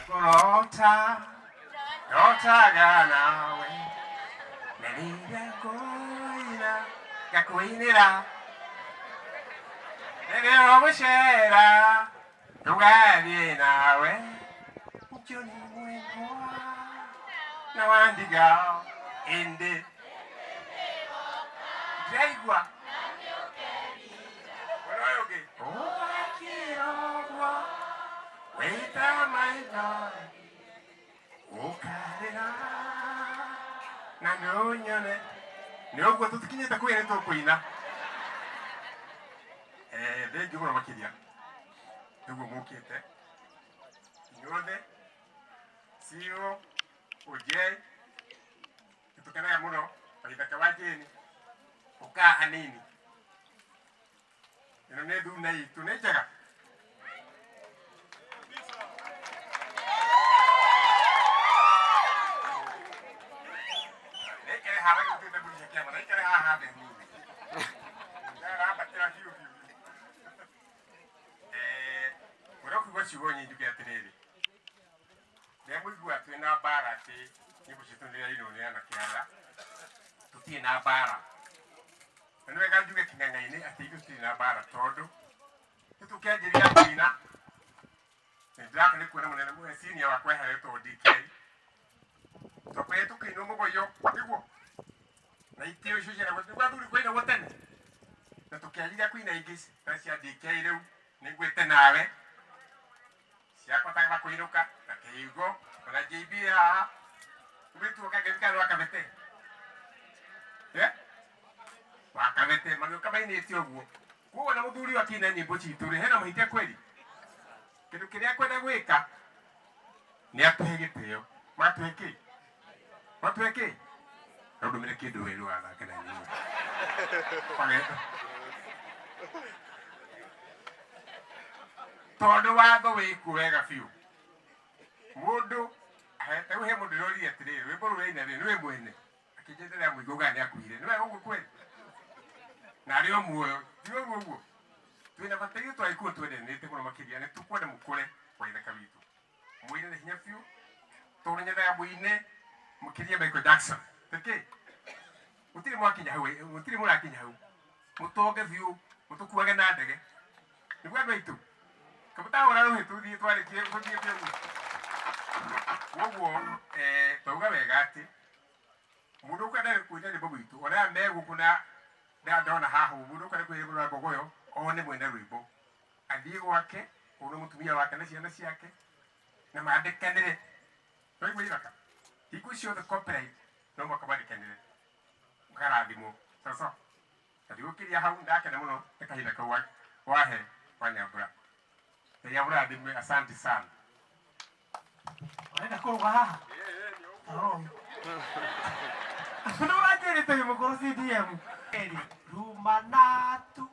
Ngorota ndotaga nawe na rĩrĩa ngũina ngakũinĩra rĩrĩa ũgũcera tũgathiĩ nawe Johnny mwendwa na wandiga ĩndĩ ndĩraigua ũndũ ũyũ ũngĩ ũgakĩrogwo wĩta maitho ũkarĩra na ndũnyone nĩ ũguo tũtikinyĩte kwĩ nĩ tũkũina. Thengiũ mũno makĩria nĩguo mũkĩte inyuothe CEO Ojei nĩtũkenaga mũno waithaka wa Jane ũkaa hanini ĩno nĩ thuna itũ nĩ njega. Naikare haha gũtuĩte mbũri cia kĩama, naikare haha thĩ hanini. Ndarambatĩra biũ biũ biũ. Ngwenda kuuga ciugo nyingĩ njuge atĩrĩrĩ, ndemũigua twĩ na mbara atĩ nyĩmbo citũ nĩ irainwo nĩ anake aya, tũtirĩ na mbara. Na nĩ wega njuge kĩng'ang'a-inĩ atĩ ithuĩ tũtirĩ na mbara tondũ nĩtũkĩanjĩrĩria kũina. Nĩndĩraka nĩ kuona mũnene senior wakwa eha wetwo DK. Twakoretwo tũkĩinwo mũgoyo nĩguo na itĩo icio ciaragwo nĩguo athuri kwainagwo tene na tũkĩanjĩrĩria kũina ingĩ ta cia DK rĩu nĩngwĩte nawe ciakotaga kũinũka na kĩhingo ona JB haha ũgĩtuo kangĩrikano wakabete eh wakabete magĩũka mainĩte ũguo koguo na mũthuri ũyũ akĩina nyĩmbo citũ rĩ hena mahĩtia kweli kĩndũ kĩrĩa akwenda gwĩka nĩ atũhe gĩtĩo matũhe kĩ matũhe kĩ no ndũmĩre kĩndũ werũ athake na inyuĩ. Tondũ watho wĩkuo wega biũ mũndũ rĩu he mũndũ ũrorire atĩrĩrĩ rwĩmbo rũrũ aina rĩ nĩwe mwene akĩnjeterera mũingĩ ugaga nĩ akuire nĩwe ũguo kweli na arĩ o muoyo ti ũguo ũguo twĩna bata ithuĩ twagĩkuo twendanĩte mũno makĩria nĩ tũkwenda mũkũre kwa ithaka witũ mũine na hinya biũ tondũ nyendaga mũine mũkĩrie Michael Jackson tĩkĩ gũtirĩ mwakinya hau gũtirĩ mũrakinya hau mũtonge biũ mũtũkuage na ndege nĩguo andũ aitũ kamũtahũra rũhĩ tũthiĩ twarĩkie tũthiĩte ũguo koguo twauga wega atĩ mũndũ ũkwenda kũina rwĩmbo rwitũ ona aya me gũkũ na ndona haha ũguo mũndũ ũkwenda kũina rwĩmbo rwa Ngogoyo one mwene rwĩmbo athiĩ gwake one mũtumia wake na ciana ciake na mandĩkanĩre waigua ithaka hingo ciothe copyright no mũhaka mandĩkanĩre mũkarathimwo sawa sawa na ndigũkĩria hau ndakena mũno nĩ kahinda kau wahe wanyambũra Ngai amũrathime asante sana. Ũrenda kũrũga haha? Tarora ũyũ. Nĩ ũranjĩrĩte wĩ mũkũrũ CDM. Eri, Rumanatu.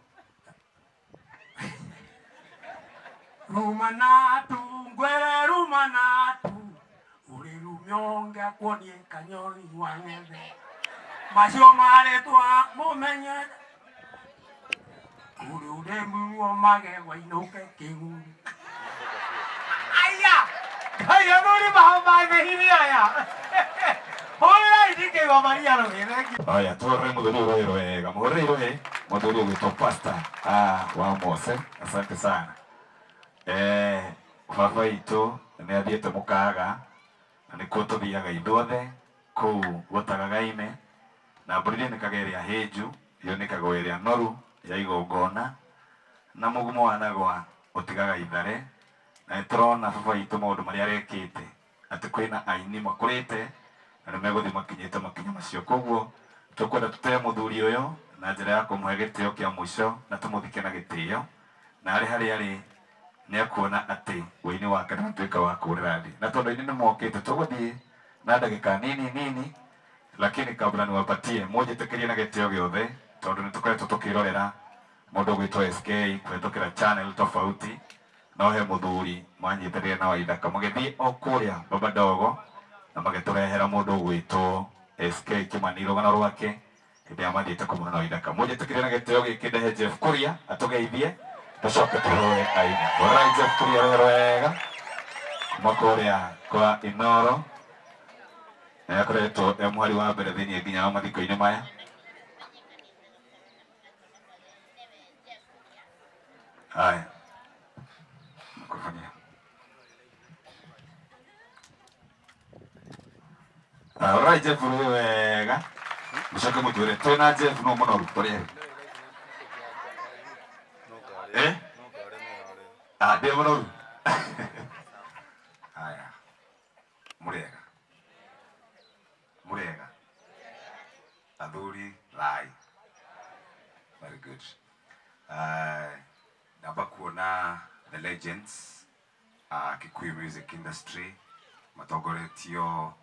Rumanatu, ngwere rumanatu. Uri rumyonge akuonie kanyoni wa ng'ethe. Macio marĩtwa mũmenye. Uri ũrĩmuo magego ainũke kĩguru. Aya! Ngai athuri mahambathĩire aya. Hũrĩrai DK wa Maria rũhĩ. Thank you. Aya, tuhũrĩre mũthuri ũyũ rũhĩ wega. Mũhũrĩre rũhĩ mũthuri ũgwĩtwo Pastor wa Mose. Asante sana. Baba witũ nĩ athiĩte mũkaga na nĩkuo tũthiaga ithuothe kũu gũtagagaine na mbũri ndĩonekaga ĩrĩa hĩnju yonekaga o ĩrĩa noru ya igongona na mũgumo wanagwa ũtigaga ithare na nĩtũrona baba witũ maũndũ marĩa arekĩte atĩ kwĩna aini makũrĩte na nĩ megũthiĩ makinyĩte makinya macio. Koguo tũkwenda tũtee mũthuri ũyũ na njĩra ya kũmũhe gĩtĩo kĩa mũico na tũmũthike na gĩtĩo, na arĩ harĩa arĩ nĩ ekuona atĩ wĩini wake ndũratuĩka wa kũũrĩra thĩ. Na tondũ aini nĩ mokĩte, tũgũthiĩ na ndagĩka nini nini, lakini kabla niwapatie mũnjĩtĩkĩrie na gĩtĩo gĩothe, tondũ nĩ tũkoretwo tũkĩrorera mũndũ ũgwĩtwo SK kũhetũkĩra channel tofauti, no he mũthuri manyitanĩire na Waithaka magĩthiĩ o kũrĩa Baba Dogo na magĩtũrehera mũndũ ũgwĩtwo SK Kĩmani rũgano rwake hĩndĩ ĩrĩa mathiĩte kũmũna na Waithaka. Mũnjĩtĩkĩrie na gĩtĩo gĩkĩ ndehe Jeff Kuria atũgeithie, tũcoke tũhoe aini. Hũrai Jeff Kuria rũhĩ rwega kuma kũrĩa kwa Inoro, na akoretwo e mũhari wa mbere thĩinĩ nginya wa mathiko-inĩ maya. Haya, microphone. Hũrai Jeff rũhĩ wega, mũcoke mũtwĩre twĩna Jeff no mũnoru tũrĩ erĩ. Eh? Ah, ndĩ mũnoru. Haya, mũrĩega mũrĩega athuri lai, very good. Ndamba kuona the legends Kikuyu music industry matongoretio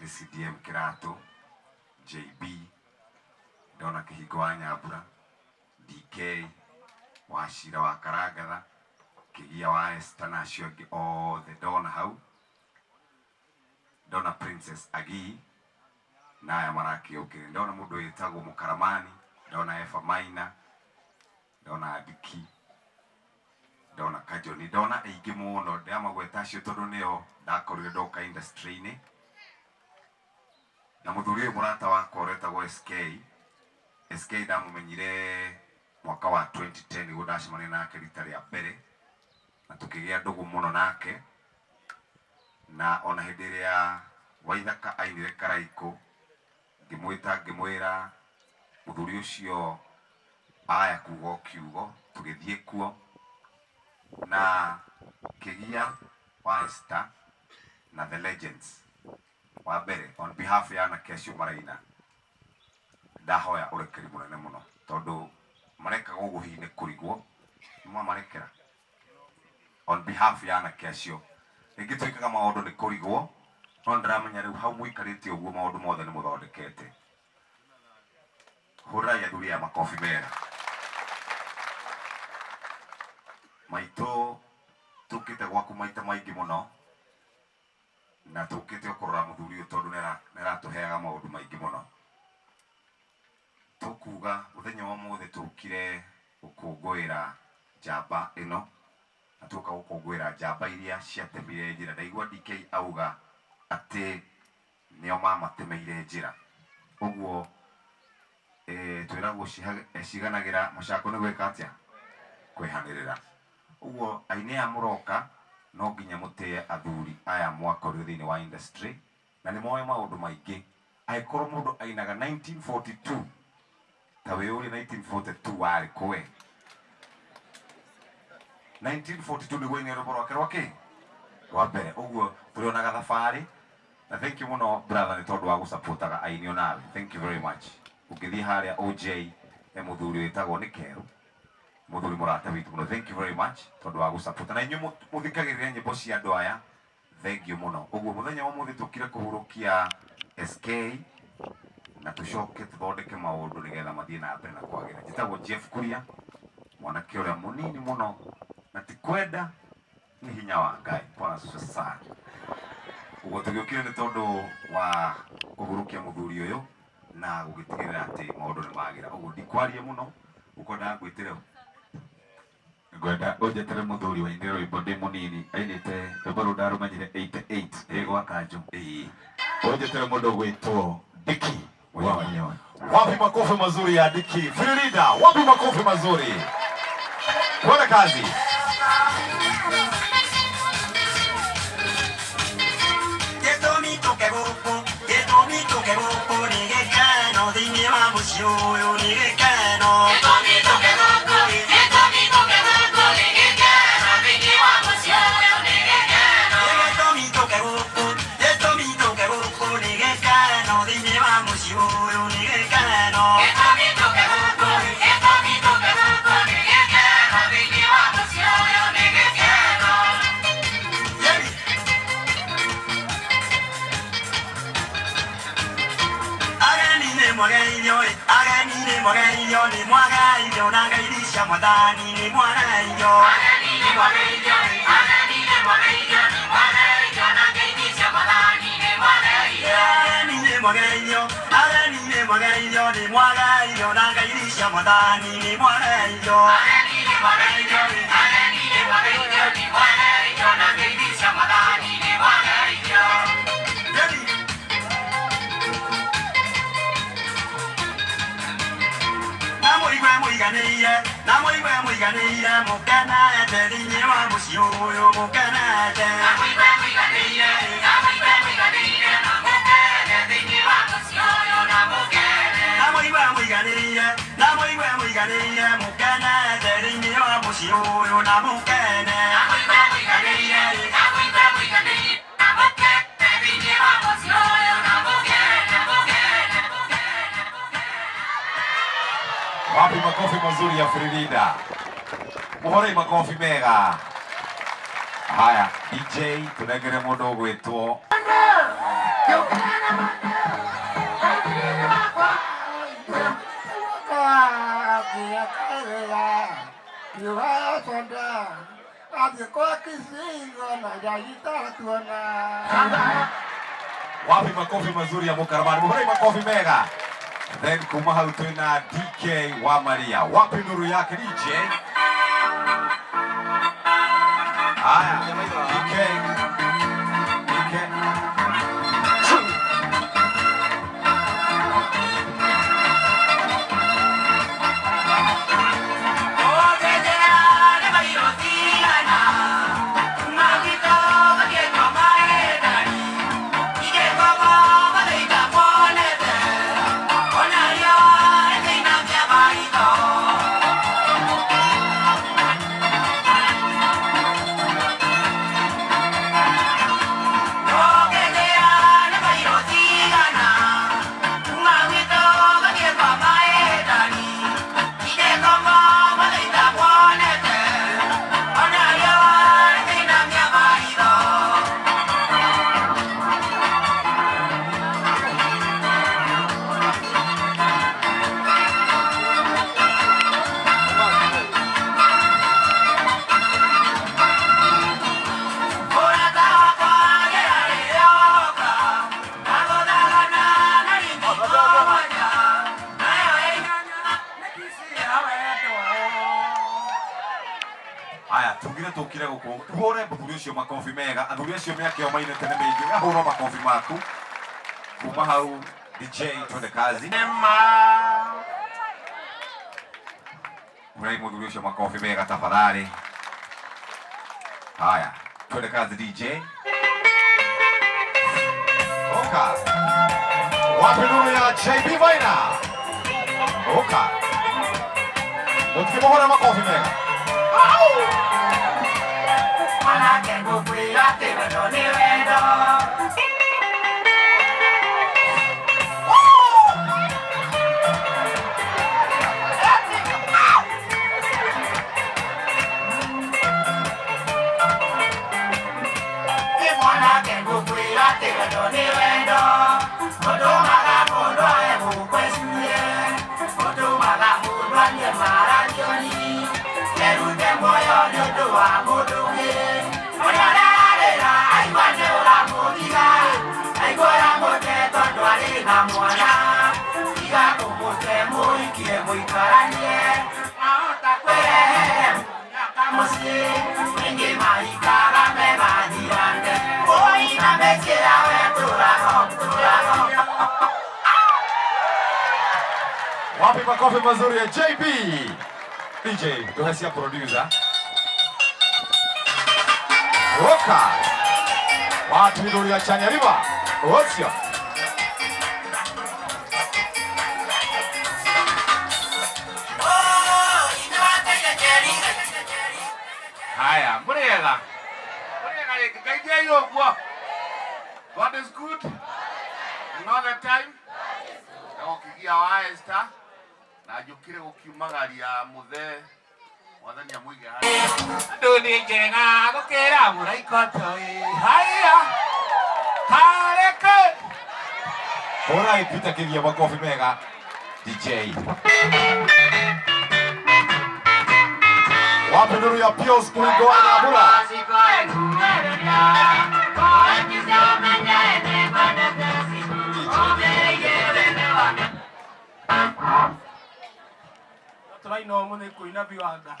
nĩ CDM Kĩratũ, JB, ndona Kĩhingo wa Nyambura, DK wa Cira wa Karangatha, Kĩgia wa Esther na acio angĩ othe ndona hau, ndona Princess Agii na aya marakĩũkĩre, ndona mũndũ wĩtagwo Mũkaramani, ndona Eva Maina, ndona Diki, ndona Kajoni, ndona aingĩ mũno. Ndĩramagweta acio tondũ nĩo ndakorire ndoka industry-inĩ. Na mũthuri ũyũ mũrata wakwa ũretagwo SK, SK ndamũmenyire mwaka wa 2010 nĩguo ndacemania nake rita rĩa mbere, na tũkĩgĩa ndũgũ mũno nake. Na ona hĩndĩ ĩrĩa Waithaka ainire Karaikũ, ngĩmwĩta ngĩmwĩra mũthuri ũcio aya kuga o kiugo, tũgĩthiĩ kuo na Kĩgia wa Esther na the legends. Wa mbere, on behalf ya anake acio maraina, ndahoya ũrekeri mũnene mũno tondũ marekaga ũguo hihi nĩ kũrigwo nĩ mwamarekera. On behalf ya anake acio, rĩngĩ twĩkaga maũndũ nĩ kũrigwo, no ndĩramenya rĩu hau mũikarĩte ũguo maũndũ mothe nĩ mũthondekete. Hũrai athuri aya makobi mega. Maitũ tũkĩte gwaku maita maingĩ mũno, na tũkĩte o kũrora mũthuri ũyũ tondũ nĩ aratũheaga maũndũ maingĩ mũno. Tũkuga mũthenya wa ũmũthĩ tũkire gũkũngũĩra njamba ĩno, na tũka gũkũngũĩra njamba iria ciatemire njĩra. Ndaigua DK auga atĩ nĩo mamatemeire njĩra, ũguo twĩragwo ciganagĩra mũcango nĩ gwĩka atĩa, kwĩhanĩrĩra. Ũguo aini aya mũroka no nginya mũtĩe athuri aya mwakorirwo thĩinĩ wa industry, na nĩ moĩ maũndũ maingĩ. Angĩkorwo mũndũ ainaga 1942, ta wĩyũrie 1942 warĩ kũ we? 1942 nĩguo ainire rwĩmbo rwake rwa kĩ rwa mbere. Ũguo tũrĩonaga thabarĩ. Na thank you mũno brother nĩ tondũ wa gũsupportaga aini onawe, thank you very much. Ũngĩthiĩ harĩa OJ he mũthuri wĩtagwo nĩ Kerũ, mũthuri mũrata witũ mũno, thank you very much tondũ wa gũsupport. Na inyuĩ mũthikagĩrĩria nyĩmbo cia andũ aya, thank you mũno. Ũguo mũthenya wa ũmũthĩ tũkire kũhurũkia SK na tũcoke tũthondeke maũndũ nĩgetha mathiĩ na mbere na kwagĩra. Njĩtagwo Jeff Kuria, mwanake ũrĩa mũnini mũno, na ti kwenda nĩ hinya wa Ngai. Bwana asifiwe sana. Ũguo tũgĩũkire nĩ tondũ wa kũhurũkia mũthuri ũyũ na gũgĩtigĩrĩra atĩ maũndũ nĩ magĩra. Ũguo ndikwaria mũno, ũkwendaga ngwĩtĩre? Ngwenda ũnjetere mũthuri wainire rwĩmbo ndĩ mũnini, ainĩte rwĩmbo rũu ndarũmenyire 88 ndĩ gwa Kanjũ. Ĩĩ. Ũnjetere mũndũ ũgwĩtwo Diki wa Munyonyi. Wapi makofi mazuri ya Diki? Firirida, wapi makofi mazuri? Tuone kazi. Gĩtũmi tũke gũkũ, gĩtũmi tũke gũkũ nĩ gĩkeno, thĩinĩ wa mũciĩ ũyũ nĩ gĩkeno. Gĩtũmi tũke gũkũ, gĩtũmi tũke gũkũ nĩ gĩkeno, thĩinĩ wa mũciĩ ũyũ nĩ gĩkeno. Gĩtũmi tũke gũkũ, gĩtũmi tũke gũkũ nĩ gĩkeno. mũciĩ ũyũ nĩ gĩkeno. Gĩtũmi tũke gũkũ, gĩtũmi tũke gũkũ nĩ gĩkeno thĩinĩ wa mũciĩ ũyũ nĩ gĩkeno. Ageni nĩ mwageithio ĩ, ageni nĩ mwageithio, nĩ mwageithio na ngeithi cia Mwathani nĩ mwageithio. Ageni nĩ mwageithio ĩ, ageni nĩ mwageithio, nĩ mwageithio na ngeithi cia Mwathani nĩ mwageithio. Ageni nĩ mwageithio, ageni nĩ mwageithio, nĩ mwageithio na ngeithi cia Mwathani nĩ mwageithio. Ageni nĩ mwageithio ĩ, ageni nĩ mwageithio, nĩ mwageithio na ngeithi cia Mwathani nĩ mwageithio. Na mũigue mũiganĩire, na mũigue mũiganĩire, mũkenete thĩinĩ wa mũciĩ ũyũ mũkenete. Na mũigue mũiganĩire, na mũigue mũiganĩire, na mũkene thĩinĩ wa mũciĩ ũyũ na mũkene. Na mũigue mũiganĩire, na mũigue mũiganĩire, mũkenete thĩinĩ wa mũciĩ ũyũ na mũkene. Na mũigue mũiganĩire, na mũigue mũiganĩire, na mũkene thĩinĩ wa mũciĩ ũyũ na mũkene, mũkene, mũkene, mũkene. Wapi makofi mazuri ya Frida? Muhorei makofi mega. Haya, DJ tunengere mundu ugwitwo Wapi makofi mazuri ya Mukarabani? Muhorei makofi mega. Then kuma hau twina DK wa Maria. Wapi nuru yake DJ? Haya, DK. DK. Aya, tugire tukire guku tuhore muthuri ucio makobi mega. Athuri acio mĩaka ĩyo mainĩte nĩ mĩingĩ, ahũrwo makobi maku kuma hau. DJ twende kazi. Hurai muthuri ucio makobi mega tafadhali. Haya, twende kazi DJ. Oka. Wapi nuru ya JB Vaina? Oka. Mutikĩmũhũra makobi mega. Mwanake ngũkwĩra atĩ wendo nĩ wendo. Mwanake ngũkwĩra atĩ wendo nĩ wendo. Ũtũmaga mũndũ ae gũkwecurie, ũtũmaga mũndũ anyue maranioni, erute muoyo nĩ ũndũ wa mũndũ ũngĩ. Ũrĩa ũrarĩra aigua nĩ ũramũtiga, aigua ũramũte tondũ arĩ na mwana. Tiga kũmũte mũikie mũikaranie, ahota kwĩrehere mũnyaka mũciĩ, aingĩ maikara me mathirande. Oi na mĩciĩ yao ĩtũrago, tũrago. Wapi makofi mazuri ya JB? DJ, tuhesia producer. Oka. Wapi nuru ya Chania River? Osio. Haya, murega. Murega rĩngĩ, Ngai nĩaigua ũguo. God is good. And all the time. Njĩtagwo Kĩgia wa Esther na njũkire gũkiumagaria mũthee mwathani amũige harĩa. Andũ nĩ njega gũkĩra mũraiko toi haya kareke. Hũrai Peter Kĩgia makobi mega. DJ wapi nuru ya Pius Muringo wa Nyambura. Tũraina ũmũthĩ kũina viwanda.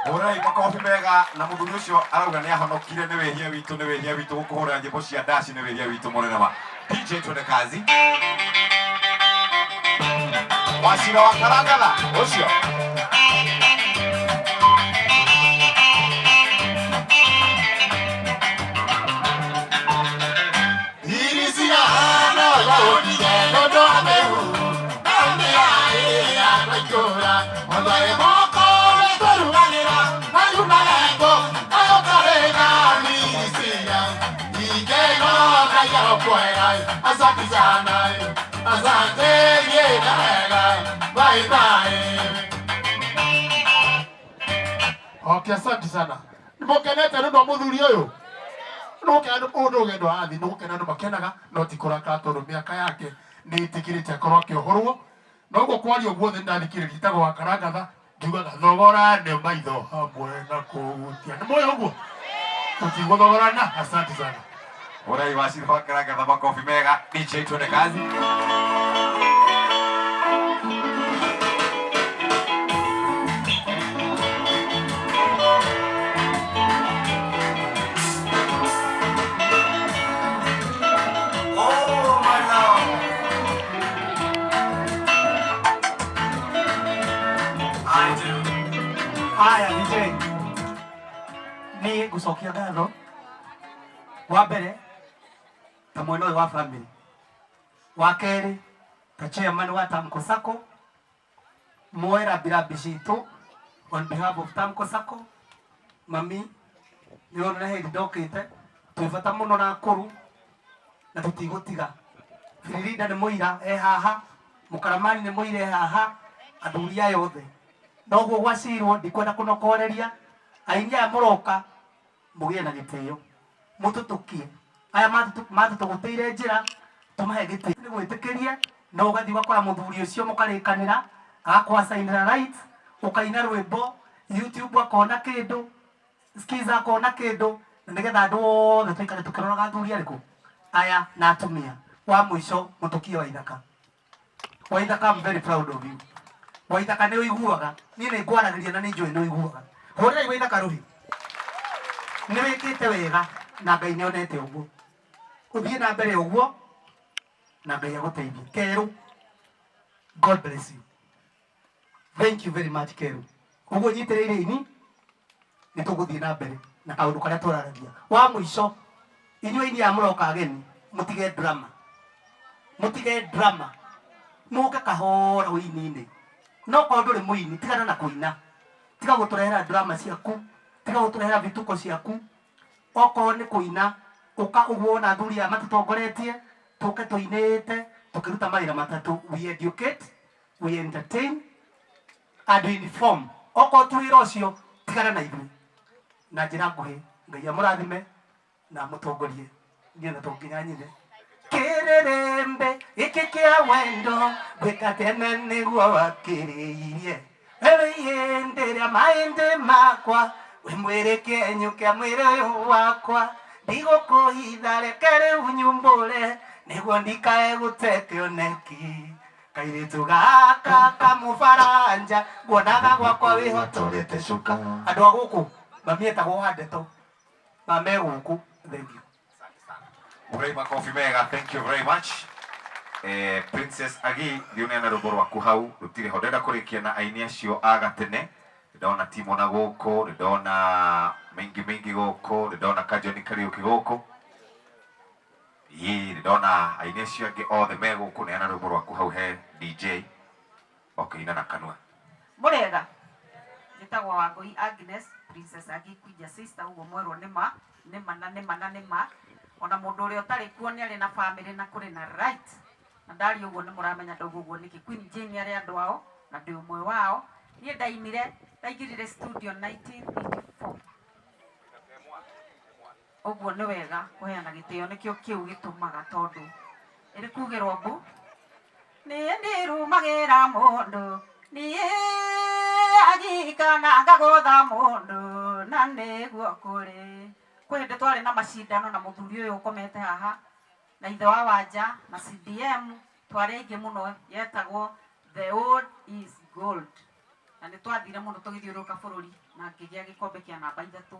Hũrai makobi mega na mũthuri ũcio arauga nĩ ahonokire nĩ wĩhia witũ nĩ wĩhia witũ gũkũhũra nyĩmbo cia ndaci nĩ wĩhia witũ mũnene wa DJ twende kazi. Wacira wa Karangatha ũcio. Okay, asante sana. Nĩmũkenete nĩ ũndũ wa mũthuri ũyũ? Nĩmũkena ũũ nĩ rũgendo arathiĩ, nĩgũkena andũ makenaga no ti kũrakara tondũ mĩaka yake nĩ ĩtĩkĩrĩte akorwo akĩohorwo. Na ũguo kwaria guothe nĩndathikĩrĩria njĩtagwo wa Karangatha ngiugaga thogorane maitho hamwe na kũhutia. Nĩmũĩ ũguo? Tũtigũthogorana. Asante sana. Hũrai Wacira wa Karangatha makobi mega. DJ twende kazi. Oh, my love. I do. Haya DJ, niĩ ngũcokia ngatho wa mbere ta mwena ũyũ wa family, wa kerĩ ta chairman wa Tamco Sacco, muoe rambirambi citũ on behalf of Tamco Sacco. Mami nĩ wonire hĩndĩ ndokĩte twĩ bata mũno na akũrũ na tũtigũtiga. Biririnda nĩ mũira e haha, mũkaramani nĩ mũira e haha, athuri aya othe. Noguo gwacirwo ndikwenda kũnokoreria aini aya mũroka mũgĩe na gĩtĩo mũtũtũkie aya matũtũgũtĩire njĩra tũmahe gĩtĩo nĩ gwĩtĩkĩrie no ũgathiĩ ũgakora mũthuri ũcio mũkarĩkanĩra agakwacainĩra rights ũkaina rwĩmbo YouTube akona kĩndũ Skiza akona kĩndũ na nĩgetha andũ othe tũikare tũkĩroraga athuri arĩkũ aya na atumia. Wa mũico mũtũkie Waithaka. Waithaka, I'm very proud of you. Waithaka nĩ ũiguaga, niĩ nĩ ngwaragĩria na nĩ njũĩ nĩ ũiguaga. Hũrĩrai Waithaka rũhĩ. Nĩ wĩkĩte wega na Ngai nĩ onete ũguo. Ũthiĩ na mbere ũguo na Ngai agũteithie. Kerũ, God bless you. Thank you very much Kerũ. Ũguo nyitĩrĩire ini nĩ tũgũthiĩ na mbere na kaũndũ karĩa tũraragia. Wa mũico, inyuĩ aini aya mũroka ageni, mũtige drama. Mũtige drama. Mũke kahora ũini-inĩ. No korwo ndũrĩ mũini, tigana na kũina. Tiga gũtũrehera drama ciaku, tiga gũtũrehera vituko ciaku. Okorwo nĩ kũina, ũka ũguo wona athuri aya matũtongoretie, tũke tũinĩte, tũkĩruta mawĩra matatũ. We educate, we entertain, and we inform. Okorwo ti wĩra ũcio, tigana na ithuĩ. Na njĩra nguhĩ, Ngai amũrathime na amũtongorie. Niĩ na to nginya nyine. Kĩrĩ Kĩrĩrĩmbĩ gĩkĩ kĩa wendo gwĩka tene nĩguo wakĩrĩirie rĩu ihĩndĩ rĩa mahĩndĩ makwa wĩ mwĩrĩ kĩenyũ kĩa mwĩrĩ ũyũ wakwa ndigũkũhitha reke rĩu nyumbũre nĩguo ndikae gũte kĩoneki kairĩtu gaka kamũbaranja nguonaga gwakwa wĩhotorete cuka. Andũ a gũkũ mami etagwo Wandeto mame gũkũ thank you. Muhei makofi mega, thank you very much. Princess Agi, thiĩ ũneane rwĩmbo rwaku hau rũtirĩ ho. Ndĩrenda kũrĩkia na aini acio a gatene. Ndĩndona Timona gũkũ, ndĩndona Maingi Maingi gũkũ, ndĩndona Kajoni Kariũki gũkũ. Ĩĩ, ndĩndona aini acio angĩ othe me gũkũ. Neana rwĩmbo rwaku hau he DJ. Okay, ina na kanua. Mũrĩega, njĩtagwo Wangũi Agnes, Princess Agi Queen sister, ũguo mwerwo nĩ ma, nĩ ma na nĩ ma na nĩ ma. Ona mũndũ ũrĩa ũtarĩ kuo nĩ arĩ na famĩlĩ na kũrĩ na right. Na ndaria ũguo nĩ mũramenya ndauga ũguo nĩkĩ. Queen Jane arĩ andũ ao na ndĩ ũmwe wao. Niĩ ndainire, ndaingĩrire studio 1984. Ũguo nĩ wega kũheana gĩtĩo, nĩkĩo kĩu gĩtũmaga tondũ ĩrĩ kugĩrwo mbu. Niĩ ndirumagĩra mũndũ, niĩ agikana ngagũtha mũndũ na nĩguo kũrĩ. Kwĩ hĩndĩ twarĩ na macindano na mũthuri ũyũ ũkomete haha na ithe wa Wanja na CDM twarĩ aingĩ mũno, yetagwo The Old is Gold. Na nĩ twathire mũno tũgĩthiũrũrũka bũrũri na ngĩgĩa gĩkombe kĩa namba 3.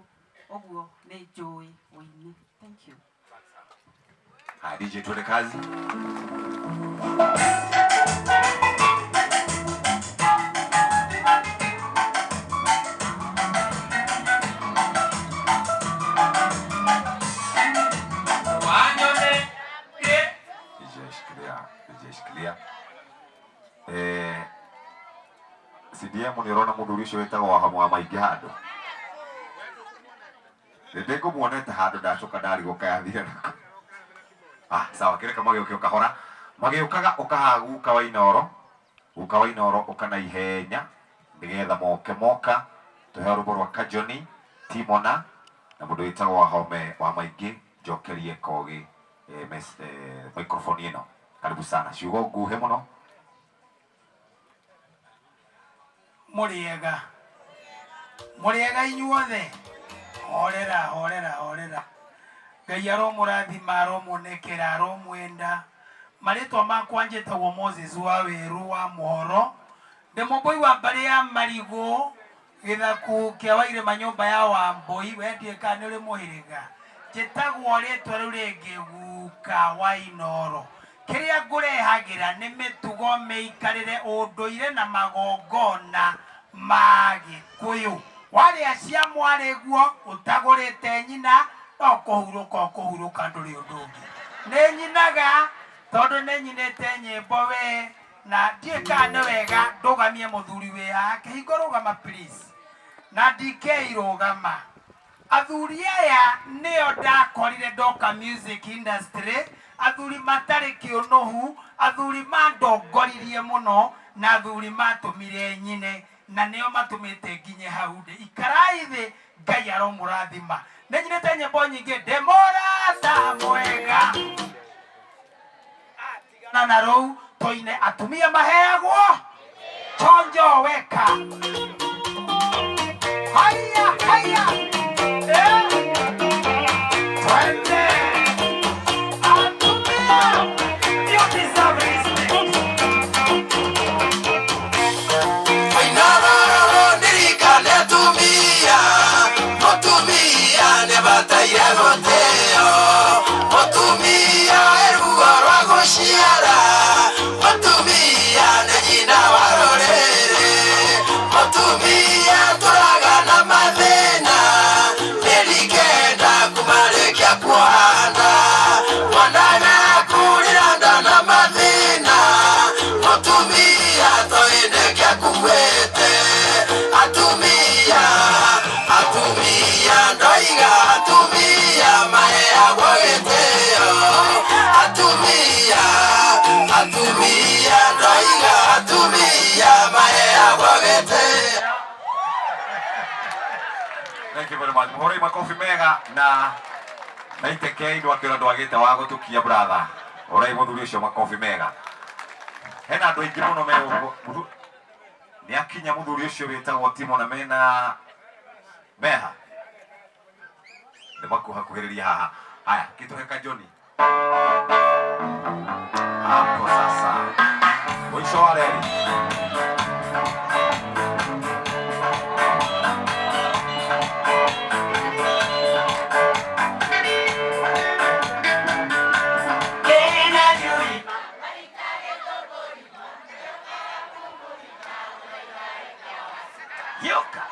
Ũguo nĩ njũĩ ũini. Thank you. Haya, DJ tuende kazi. DJ shikilia, DJ shikilia. CDM nĩ ũrona mũthuri ũcio wĩtagwo Wahamu wa Maingĩ handũ. Ndĩ ngũmuonete handũ ndacoka ndarigwo kayathire nako. Sawa, kĩreka magĩũke o kahora. Magĩũkaga ũkahaha guka wa Inooro. Guka wa Inooro ũka na ihenya nĩgetha moke moka tũheo rwĩmbo rwa Kajoni, Timona na mũndũ wĩtagwo Wahome wa Maingĩ. Njokerie Kogi microphone ĩno. Karibu sana. Ciugo nguhĩ mũno. Mũrĩega. Mũrĩega inyuothe. Horera, horera, horera. Ngai aromũrathima, aromuonekera, aromwenda. Marĩtwa makwa njĩtagwo Moses wa Wĩru wa Mũhoro. Ndĩ mũmbũi wa mbarĩ ya Marigũ, gĩthaku kĩa Wairĩma, nyũmba ya Wambũi. We ndiũĩ kana nĩ ũrĩ mũhĩrĩga. Njĩtagwo rĩtwa rĩu rĩngĩ Guka wa Inooro. Kĩrĩa ngũrehagĩra nĩ mĩtugo, mĩikarĩre, ũndũire na magongona ma Gĩkũyũ. Warĩa cia mwarĩguo ũtagũrĩte nyina, no kũhurũka ũkũhurũka, ndũrĩ ũndũ ũngĩ. Nĩ nyinaga tondũ nĩ nyinĩte nyĩmbo we, na ndiũĩ kana nĩ wega ndũgamie mũthuri wĩ haha. Kĩhingo rũgama please. Na DK rũgama. Athuri aya nĩo ndakorire ndoka music industry, athuri matarĩ kĩũnũhu, athuri mandongoririe mũno, na athuri matũmire nyine, na nĩo matũmĩte nginye hau ndĩ. Ikarai thĩ, Ngai aromũrathima. Nĩ nyinĩte nyĩmbo nyingĩ, ndĩ mũrata mwega. Tigana na rũu, tũine atumia maheagwo chonjo weka. Haya, haya. Twende. Atumia, you deserve respect. Wainoro ndirikane atumia, mũtumia nĩabataire gũtĩo, mũtumia e ruo rwa gũciara, mũtumia nĩ nyina wa rũrĩrĩ, mũtumia tũraga na mathĩna, mĩeri 9 kumarĩkia kuohana, mwana agakũrĩra nda na mathĩna, mũtumia toĩ nĩkĩ akuĩte, atumia, atumia ndoiga atumia maheagwo gĩtĩo, atumia, atumia ndoiga atumia maheagwo gĩtĩo. Thank you very much. Muhũrei makofi mega na na itekei ndwakĩra ndwagĩte wa gũtũkia brother. Orai muthuri ucio makobi mega. Hena andu aingi muno me guku. Ni akinya muthuri ucio witagwo Timo na mena meha. Ni makuhakuhiriria haha. Haya, kituheka Johnny. Hapo sasa. Mwisho wa reli. Yoka.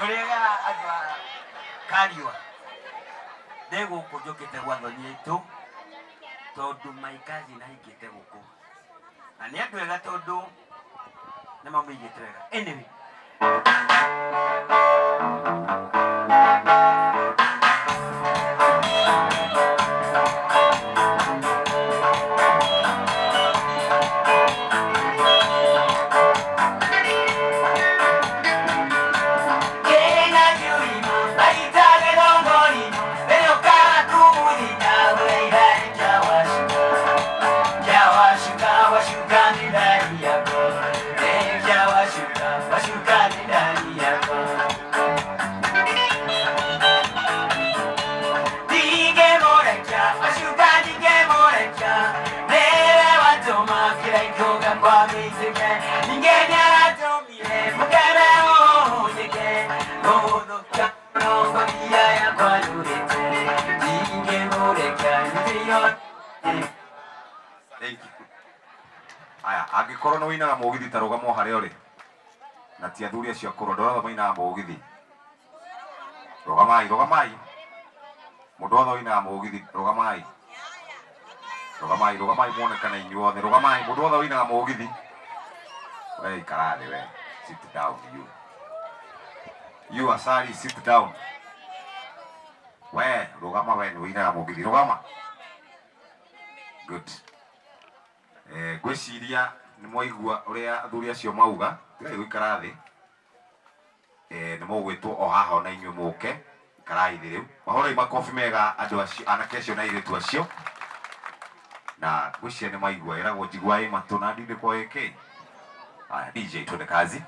Muriega andũ a Kariua. Ndĩ gũkũ njũkĩte gwa thoni itũ tondũ my cousin ahikĩte gũkũ. Na nĩ andũ ega tondũ nĩ mamũigĩte wega. Anyway. Thank you. Aya, angikorwo nĩ wĩinaga mũgithi ta rũgama o harĩa ũrĩ. Na ti athuri acio akũrũ, andũ othe mainaga mũgithi. Rũgamai, rũgamai. Mũndũ wothe ũinaga mũgithi, rũgamai. Rũgamai, rũgamai muonekane inyuothe. Rũgamai, mũndũ wothe ũinaga mũgithi. We ikara thĩ we. Sit down you. You Asari, sit down. We, rũgama we nĩ ũinaga mũgithi. Rũgama. Good. Ngwĩciria nĩ mwaigua ũrĩa athuri acio mauga, tigai gũikara thĩ. Nĩ mũgwĩtwo o haha ona inyuĩ mũke, ikarai thĩ rĩu. Mahũrai makobi mega andũ acio, anake acio na airĩtu acio. Na ngwĩciria nĩ maigua, ĩragwo njigua ĩ matũ na ndindĩkwo ĩ kĩ. Haya, DJ twende kazi.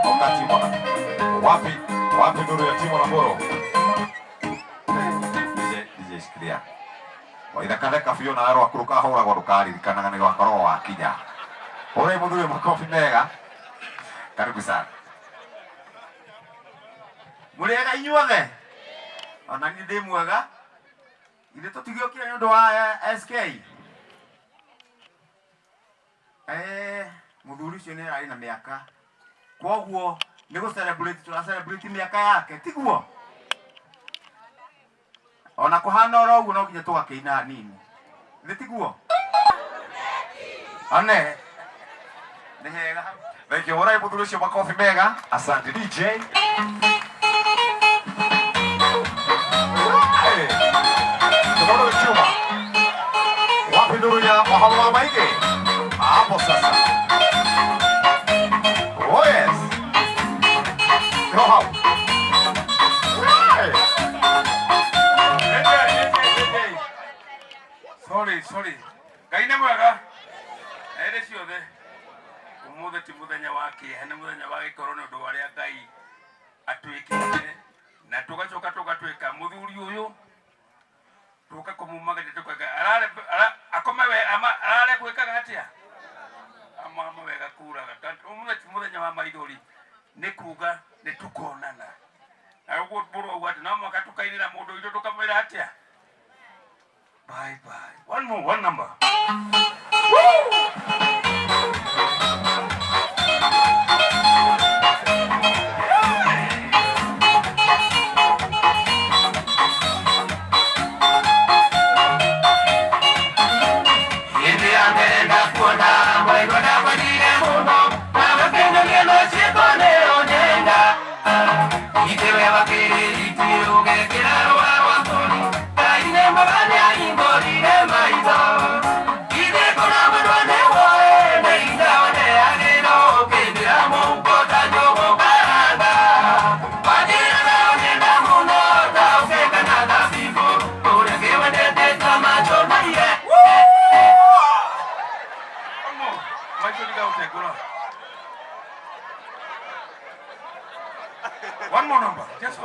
Oka Timo na wapi? Wapi nuru ya Timo na Mboro? DJ shikilia. Waithakatheka biũ na rwaku rũkahũragwo ndũkaririkanaga nĩ gwakoragwo wakinya. Ũrai mũthuri makobi mega. Karibu sana. Mũrĩega inyuothe? Ona niĩ ndĩ mwega. Ithuĩ tũtigĩũkire nĩ ũndũ wa SK. Mũthuri ũcio nĩ ararĩ na mĩaka. Kwoguo nĩ gũ celebrate tũra celebrate mĩaka yake, tiguo? Ona kũhana oro ũguo no nginya tũgakĩina hanini. Nĩ tiguo? One. Nĩ hega. Thank you. Ũrai mũthuri ũcio makobi mega. Asante DJ. Hey. Tomorrow chuma. Wapi nuru ya Mohoro wa Maige? Hapo sasa. Oh yes. Go hau. Hey. Sorry, sorry. Ngai nĩ mwega. Ere ciothe. Ũmũthĩ ti mũthenya wa kĩeha, nĩ mũthenya wa gĩkeno nĩ ũndũ wa ũrĩa Ngai atwĩkĩte na tũgacoka tũgatuĩka mũthuri ũyũ tũka kũmumagaria tũkauga arare akome we arare gwĩkaga atĩa amama wega kuraga. Ũmũthĩ ti mũthenya wa maithori, nĩ kuga nĩ tũkonana. Na ũguo mũrũ auga atĩ no mũhaka tũkainĩra mũndũ witũ tũkamwĩra atĩa bye bye. One more, one number.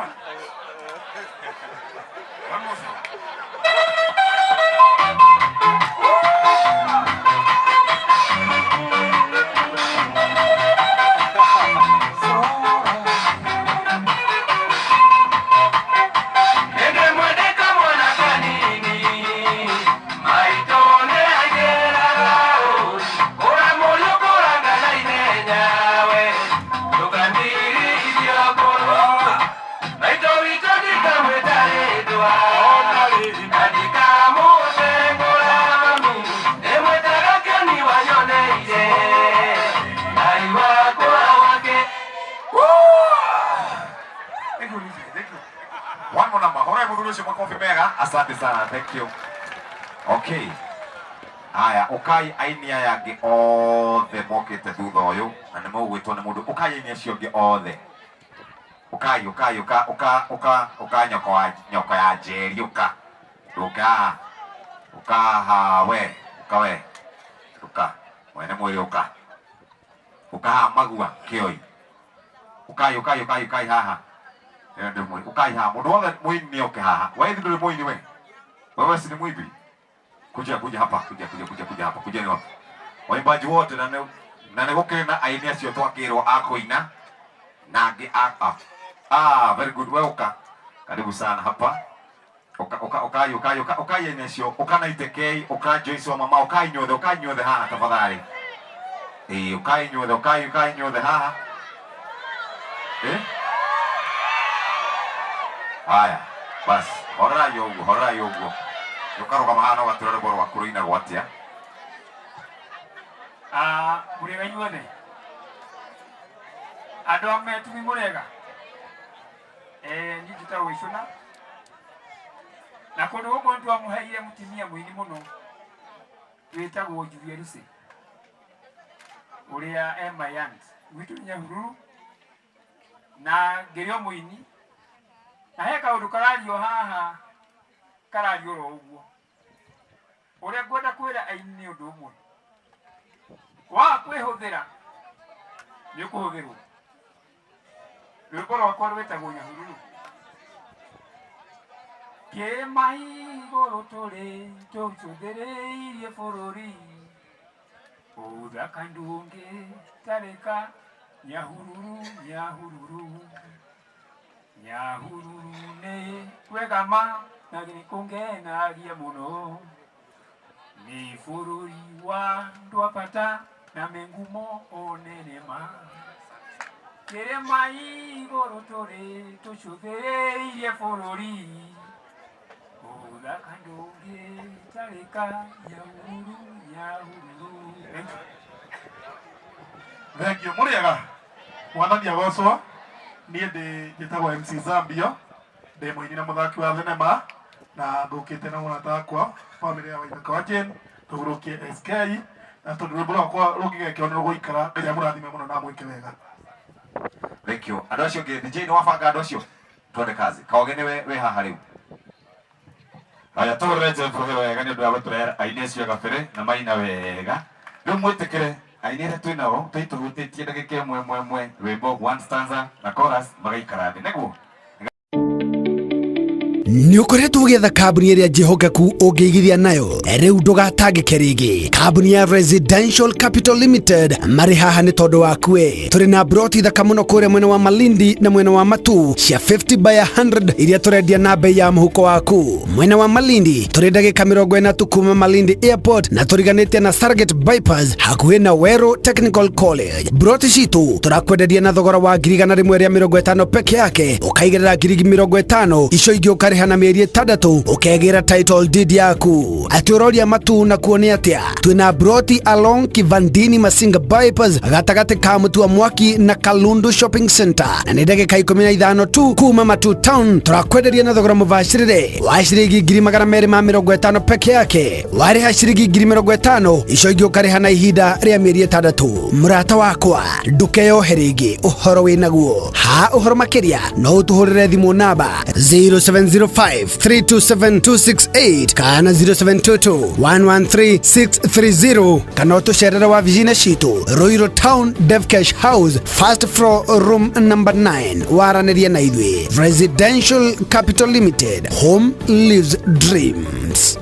One. One more song. Thank you, DJ. Thank you. One more number. Hore muthuri ucio makofi mega. Asante sana. Thank you. Okay. Haya, ukai aini aya angĩ othe mokĩte thutha ũyũ na nĩ mũgwĩtwo nĩ mũndũ. Ũkai aini acio angĩ othe. Ũkai, ũkai, ũka, ũka, ũka, ũka nyoko wa nyoko ya Njeri, ũka. Ũka. Ũka haha we, ũka we. Ũka. Mwene mwĩrĩ ũka. Ũka haha magua kĩoi. Ũkai, ũkai, ũkai, ũkai haha. Ĩyo ndĩ mũini. Ũkai haha. Mũndũ wothe mũini nĩ oke haha. We hivi ndũrĩ mũini we? Wewe si ni mwimbi? Kuja kuja hapa, kuja kuja kuja kuja hapa, kuja ni wapi? Waimbaji wote na nĩ na nĩ gũkĩrĩ na aini acio twakĩrwo a kũina na angĩ a a ah, very good, we ũka. Karibu sana hapa. Ũka ũka ũkai ũkai ũka ũkai aini acio, ũka na Itekei, ũka Joyce wa mama, ũkai inyuothe, ũkai inyuothe haha tafadhali. Ĩĩ, ũkai inyuothe, ũkai ũkai inyuothe haha. Eh? Haya, basi horerai ũguo, horerai ũguo. Ũkarũgama haha na ũgatwĩra rwĩmbo rwaku rũinagwo atĩa. Ah, mũrĩega inyuothe andũ a metumi mũrĩega. Niĩ njĩtagwo Icũna na kũndũ gũkũ nĩ twamũheire mũtumia mũini mũno wĩtagwo Julia Lucy ũrĩa e my aunt gwitũ nĩ Nyahururu na ngĩrĩ o mũini na he kaũndũ karario haha karario oro ũguo. Ũrĩa ngwenda kwĩra aini nĩ ũndũ ũmwe, waga kwĩhũthĩra nĩ ũkũhũthĩrwo. Rwĩmbo rwakwa rwĩtagwo Nyahururu. Kĩrĩma igũrũ tũrĩ tũcũthĩrĩirie bũrũri, ũthaka ndũngĩtarĩka, Nyahururu, Nyahururu, Nyahururu nĩ kwega ma na nĩ kũngenagia mũno, nĩ bũrũri wa andũ a bata na me ngumo onene ma. Kĩrĩma igũrũ tũrĩ tũcũthĩrĩirie bũrũri, ũthaka ndũngĩtarĩka, Nyahururu, Nyahururu. Thank you. Thank you. Mũrĩega. Mwathani agocwo. Niĩ ndĩ njĩtagwo MC Zambio. Ndĩ mũini na mũthaki wa thenema na ngũkĩte na mũrata wakwa famĩlĩ ya Waithaka wa Jane tũhurũkie SK na tondũ rwĩmbo rwakwa rũngĩgekĩrwo nĩ rũgũikara. Ngai amũrathime mũno na amwĩke wega. Thank you. Andũ acio angĩ, DJ nĩ wabanga andũ acio? Twende kazi. Kaoge nĩwe wĩ haha rĩu. Haya, tũhũrĩre Jeff hĩ wega nĩ ũndũ wa gũtũrehera aini acio a gabere na maina wega. Rĩu mwĩtĩkĩre aini arĩa twĩ nao tũitũhutĩtie ndagĩka ĩmwe ĩmwe ĩmwe rwĩmbo one stanza na chorus magaikara thĩ nĩguo. Nĩ ũkoretwo ũgĩetha kambuni ĩrĩa njĩhokeku ũngĩigithia nayo, rĩu ndũgatangĩke rĩngĩ. Kambuni ya Residential Capital Limited marĩ haha nĩ tondũ waku we. Tũrĩ na broti thaka mũno kũrĩa mwena wa Malindi na mwena wa Matu cia 50 by 100 iria tũrendia na bei ya mũhuko waku. Mwena wa Malindi tũrĩ ndagĩka 40 tu kuma Malindi Airport na tũriganĩtie na Sarget Bypass hakuhĩ na Weru Technical College. Broti citũ tũrakwenderia na thogora wa 150,000 peke yake, ũkaigĩrĩra 50,000 icio ingĩ ũkarĩha na mĩeri 6 ũkegĩra title deed yaku. Atĩ ũroria Matu na kuo nĩ atĩa? Twĩna broti along Kivandini Masinga Bypass gatagatĩ ka Mũtua Mwaki na Kalundu Shopping Center na nĩ ndagĩka 15 tu kuma Matu Town. Tũrakwenderia na thogora mũbacĩrĩre wa ciringi 250,000 peke yake, warĩha ciringi 50,000 icio ingĩ ũkarĩha na ihinda rĩa mĩeri 6. Mũrata wakwa ndũkeyohe rĩngĩ ũhoro wĩnaguo. Ha ũhoro makĩria no ũtũhũrĩre thimũ namba 0705 0705 327 268 kana 0722 113 630 kana ũtũcerere wabici-inĩ citũ Ruiru Town Devcash House, first floor, room number 9. Waranĩrie na ithuĩ. Residential Capital Limited, home lives dreams.